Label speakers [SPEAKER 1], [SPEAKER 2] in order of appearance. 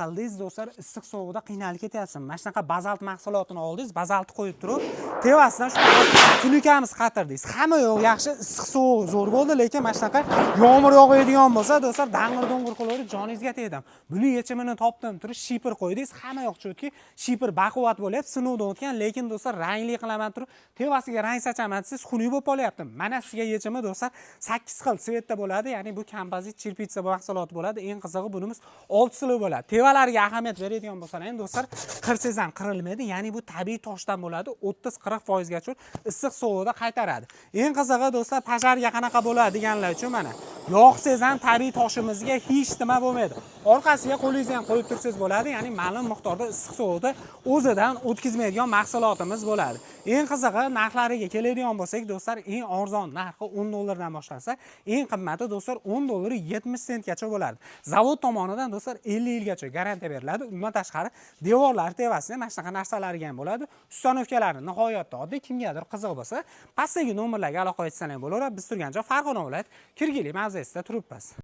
[SPEAKER 1] Qildingiz, do'stlar, issiq sovuqda qiynalib ketyapsiz. Mana shunaqa bazalt mahsulotini oldingiz, bazaltni qo'yib turib, tevasidan shunaqa tunukamiz qatirdingiz. Hamma yoq yaxshi, issiq sovuq zo'r bo'ldi, lekin mana shunaqa yomg'ir yog'adigan bo'lsa, do'stlar, dang'ir do'ng'ir qilaverib joningizga tegdim. Buni yechimini topdim, turib шипер qo'ydingiz, hamma yoq чётко, шипер baquvvat bo'lyapti, sinovdan o'tgan, lekin, do'stlar, rangli qilaman turib, tevasiga rang sochaman desangiz, xunuk bo'lib qolyapti. Mana sizga yechimi, do'stlar, 8 xil цвет da bo'ladi, ya'ni bu kompozit черепица mahsuloti bo'ladi. Eng qizig'i, bunimiz 6 слой bo'ladi. Tevalariga ahamiyat beradigan bo'lsalar, endi, do'stlar, qirsangiz ham qirilmaydi, ya'ni bu tabiiy toshdan bo'ladi, 30-40 gacha issiq sovuqda qaytaradi. Eng qizig'i, do'stlar, пожар ga qanaqa bo'ladi deganlar uchun, mana, yoqsangiz ham tabiiy toshimizga hech nima bo'lmaydi. Orqasiga qo'lingizni ham qo'yib tursangiz bo'ladi, ya'ni ma'lum miqdorda issiq sovuqda o'zidan o'tkazmaydigan mahsulotimiz bo'ladi. Eng qizig'i, narxlariga keladigan bo'lsak, do'stlar, eng arzon narxi 10 dollardan boshlansa, eng qimmati, do'stlar, 10 dollar 70 sentgacha bo'ladi. Zavod tomonidan, do'stlar, 50 yilgacha garantiya beriladi. Undan tashqari, devorlar tevasida mana shunaqa narsalarga ham bo'ladi. Установка lari nihoyatda oddiy. Kimgadir qiziq bo'lsa, pastdagi nomerlarga aloqa etsalar bo'laveradi. Biz turgan joy Farg'ona viloyati, Kirgili mavzesida turibmiz.